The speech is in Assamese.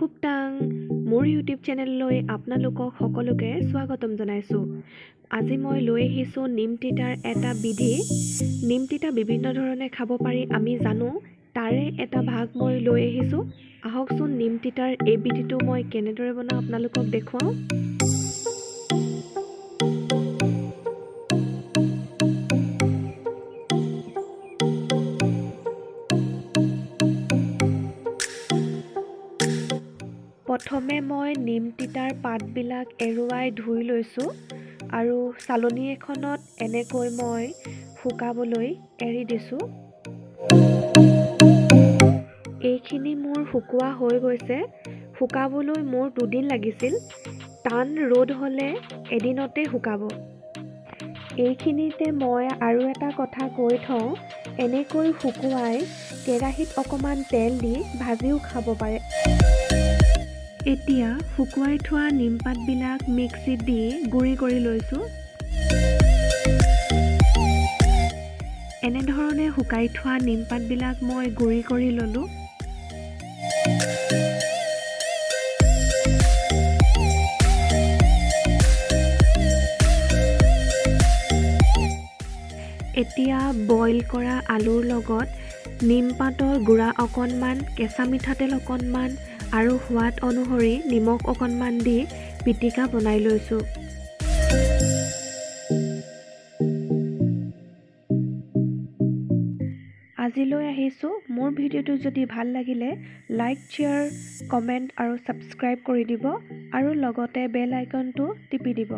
খুবটাং মোৰ ইউটিউব চেনেললৈ আপোনালোকক সকলোকে স্বাগতম জনাইছোঁ। আজি মই লৈ আহিছোঁ নিমতিতাৰ এটা বিধি। নিমতিতা বিভিন্ন ধৰণে খাব পাৰি আমি জানো, তাৰে এটা ভাগ মই লৈ আহিছোঁ। আহকচোন নিমতিতাৰ এই বিধিটো মই কেনেদৰে বনাওঁ আপোনালোকক দেখুৱাওঁ। প্ৰথমে মই নিমতিতাৰ পাতবিলাক এৰুৱাই ধুই লৈছোঁ আৰু চালনী এখনত এনেকৈ মই শুকাবলৈ এৰি দিছোঁ। এইখিনি মোৰ শুকোৱা হৈ গৈছে। শুকাবলৈ মোৰ দুদিন লাগিছিল। টান ৰ'দ হ'লে এদিনতে শুকাব। এইখিনিতে মই আৰু এটা কথা কৈ থওঁ, এনেকৈ শুকুৱাই কেৰাহীত অকণমান তেল দি ভাজিও খাব পাৰে। এতিয়া শুকুৱাই থোৱা নিমপাতবিলাক মিক্সিত দি গুড়ি কৰি লৈছোঁ। এনেধৰণে শুকাই থোৱা নিমপাতবিলাক মই গুড়ি কৰি ল'লোঁ। এতিয়া বইল কৰা আলুৰ লগত নিমপাতৰ গুড়া অকণমান, কেঁচা মিঠাতেল অকণমান আৰু সোৱাদ অনুসৰি নিমখ অকণমান দি পিটিকা বনাই লৈছোঁ। আজিলৈ আহিছোঁ। মোৰ ভিডিঅ'টো যদি ভাল লাগিলে লাইক, শ্বেয়াৰ, কমেণ্ট আৰু ছাবস্ক্ৰাইব কৰি দিব আৰু লগতে বেল আইকনটো টিপি দিব।